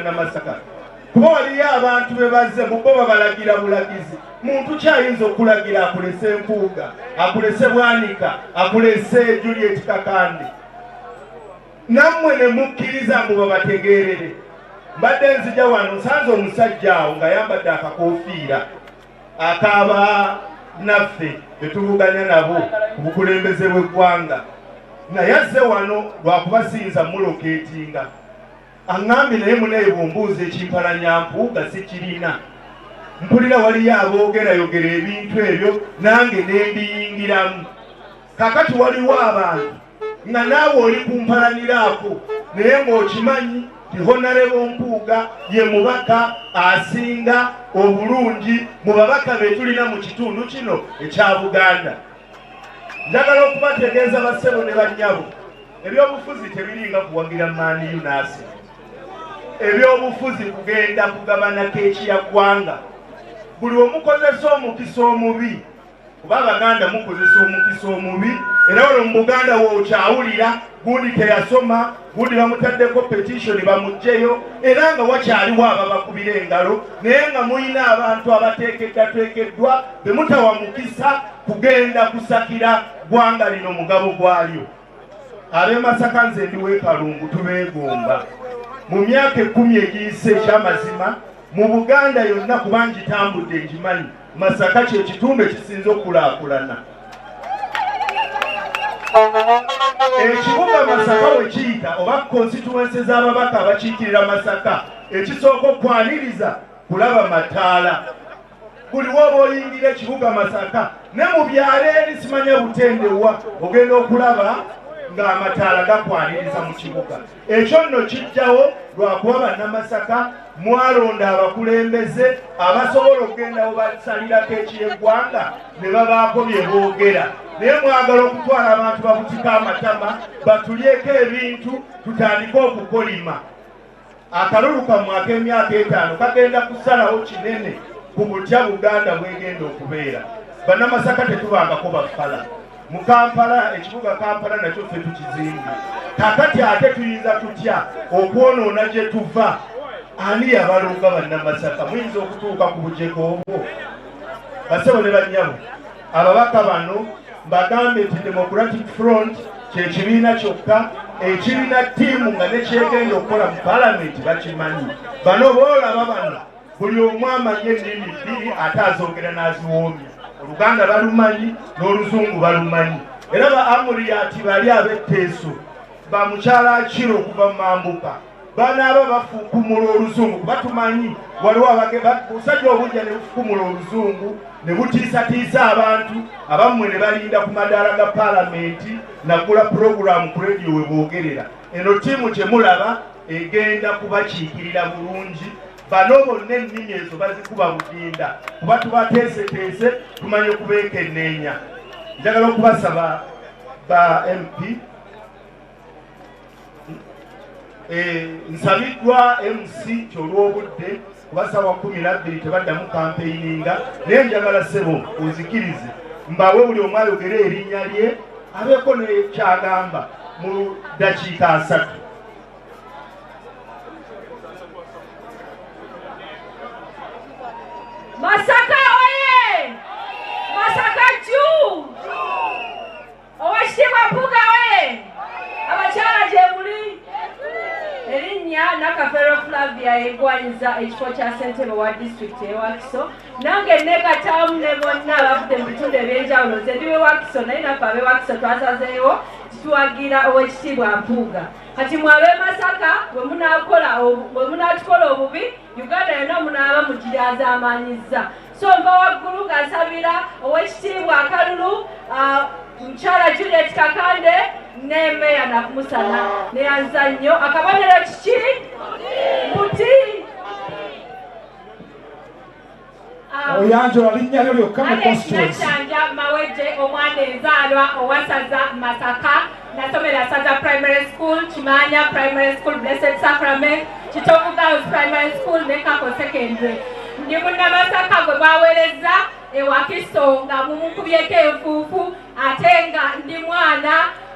Bannamasaka, kuba waliyo abantu be bazze mu bo babalagira bulagizi. Muntu kyayinza okulagira akulese Mpuuga, akulese Bwanika, akulese Juliet Kakande, nammwe ne mukkiriza mbu babategeerere. Mbadde nzija wano nsanze omusajja awo ng'ayambadde akakoofiira akaaba naffe betuvuganya nabo ku bukulembeze bw'eggwanga, naye azze wano lwakuba siyinza mulokeetinga. Aŋŋambye naye munaye bw'ombuuza ekimpalanya Mpuuga sikirina. Mpulira waliyo aboogerayogera ebintu ebyo nange ne mbiyingiramu. Kakati waliwo abantu nga naawe oli kumpalaniraako naye ng'okimanyi nti Honorable Mpuuga ye mubaka asinga obulungi mu babaka be tulina mu kitundu kino ekya Buganda. Njagala okubategeeza bassebo ne bannyabo, ebyobufuzi tebiringa kuwagira Man U n'Arsenal. Ebyobufuzi kugenda kugabana keeki ya ggwanga. Buli omukozesa omukisa omubi, kuba Abaganda mukozesa omukisa omubi, era wano mu Buganda w'okyawulira gundi teyasoma, gundi bamutaddeko petition bamuggyeyo, era nga wakyaliwo ababakubira engalo, naye nga mulina abantu abateekeddwateekeddwa be mutawa mukisa kugenda kusakira ggwanga lino mugabo gwalyo. Ab'e Masaka nze ndi w'e Kalungu, tubeegomba. Mu myaka 10 egiyise, ekyamazima mu Buganda yonna, kuba ngitambudde ngimanyi, Masaka kye kitundu ekisinze okukulaakulana. Ekibuga Masaka we kiyita oba constituency z'ababaka abakiikirira Masaka, ekisooka okwaniriza kulaba mataala. Buli woba oyingira ekibuga Masaka ne mu byalo eri simanya butendewa, ogenda okulaba ng'amataala gakwaniriza mu kibuga. Ekyo nno kijjawo lwakuba Bannamasaka mwalonda abakulembeze abasobola okugendawo basalirako ekyeggwanga ne babaako bye boogera. Naye mwagala okutwala abantu babutika amatama batulyeko ebintu tutandike okukolima. Akalulu kammwe ak'emyaka 5 kagenda kusalawo kinene ku butya Buganda bwegenda okubeera. Bannamasaka tetubangako bafala. Mu Kampala, ekibuga Kampala nakyo ffe tukizimbye. Kakati ate tuyinza tutya okwonoona gye tuva? Ani yabalonga Bannamasaka? Muyinza okutuuka ku bujego obwo? Basebo ne bannyabo, ababaka bano mbagambe nti Democratic Front kye kibiina kyokka ekirina ttiimu nga nekyegenda okukola mu palamenti bakimanyi. Bano boolaba bano buli omu amanyi ennimi bbiri ate azogera n'aziwoomya. Oluganda balumanyi n'Oluzungu balumanyi. Era ba Amuriat bali ab'etteeso ba mukyala Akiro okuva mu Mambuka banaaba bafukumula Oluzungu, kuba tumanyi waliwo busajja obujja ne bufukumula Oluzungu ne butiisatiisa abantu abammwe ne balinda ku madaala ga paalamenti nagula puroguramu ku rediyo we boogerera. Eno ttiimu kye mulaba egenda kubakiikirira bulungi. Bano bonna ennimi ezo bazikuba budinda, kuba tubateeseteese tumanye kubeekenneenya. Njagala okubasaba ba MP, nsabiddwa MC kyolw'obudde kuba sawa 12 tebaddamu kampeininga, naye njagala ssebo onzikirize mbawe buli omu ayogere erinnya lye abeeko nekyagamba mu ddakiika 30. Masaka oye! Masaka juu! Owekitiibwa Mpuuga oye! Abakyala gye muli. Erinnya Nakafeero Flavia, yegwanyiza ekifo kya ssentebe wa disitulikiti e Wakiso. Nange negattamu ne bonna abavudde mu bitundu ebyenjawulo. Nze ndi w'e Wakiso, naye naffe ab'e Wakiso twasazeewo tituwagira Owekitiibwa Mpuuga. Kati mwe ab'e Masaka bwe munaatukola obubi, Uganda yonna munaaba mugiryazaamaanyizza. So nva waggulu nga nsabira Owekitiibwa akalulu mukyala Juliet Kakande ne meya Nakumusana neyanza nnyo. Akabonero kiki? Muti. Oyanjola linnya lyo lyokka mu constituency. Kyanja Mawejje, omwana enzaalwa owasaza Masaka. Nasomera Saza Primary School, Kimanya Primary School, Blessed Sacrament, Kitovu Girls Primary School ne Kako Secondary. Ndi Munnamasaka gwe baweereza e Wakiso nga mumukubyeko enfuufu, ate nga ndi mwana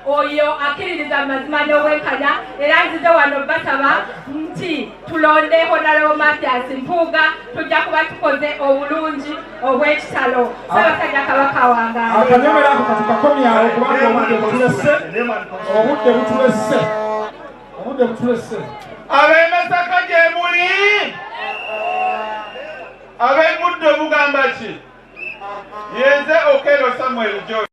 Oyo akkiririza mu mazima n'obwenkanya, era nzize wano basaba nti tulonde Honorable Mathias Mpuuga, tujja kuba tukoze obulungi obw'ekitalo. Ssaabasajja Kabaka wangaale. Akanyomero ako katukakomyawo kubanga obudde butulese, obudde butulese, obudde butulese. Ab'e Masaka gye muli, ab'e mugamba ki? Yenze Okello Samuel George.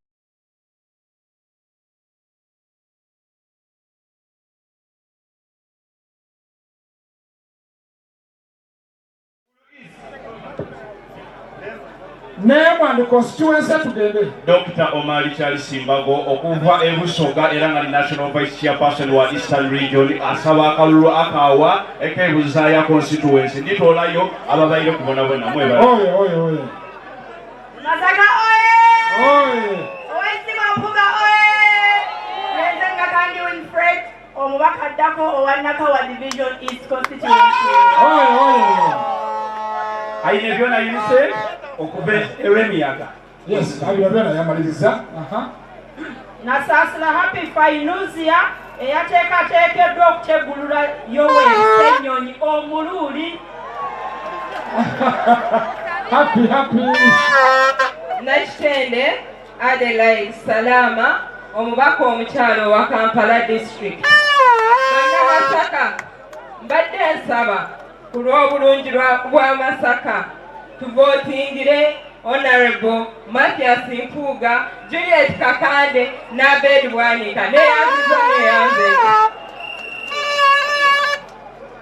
Name and constituency, tugende. Dr. Omari Charles Simbago okuva e Busoga, era nga ni National Vice Chairperson wa Eastern Region, asaba akalulu akaawa ek'e constituency. Nditoolayo ababaire kubonabona, mwebale. Oye oye oye! Masaka oye! Oye! Oweekitiibwa Mpuuga oye! Nze Nakandi Winfred, omubaka addako owa Nakawa Division East Constituency. Oye oye! Aine byona Innocent okuva erw'emiyaga. Yes, abira byona yamaliriza. Aha. Nasaasira Happy Fainuzia eyateekateekeddwa okutegulula Yoweri Ssennyonyi omuluuli. Happy, happy. Nakitende Adelaide Salama, omubaka omukyalo owa Kampala District. Bannamasaka, mbadde nsaba ku lw'obulungi bwa Masaka tuvootingire Honorable Mathias Mpuuga, Juliet Kakande n'Abed Bwanika. Neyanziza, neyanze.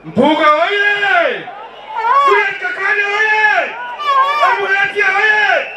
Mpuuga oye! Juliet Kakande oye! Amuletia oye!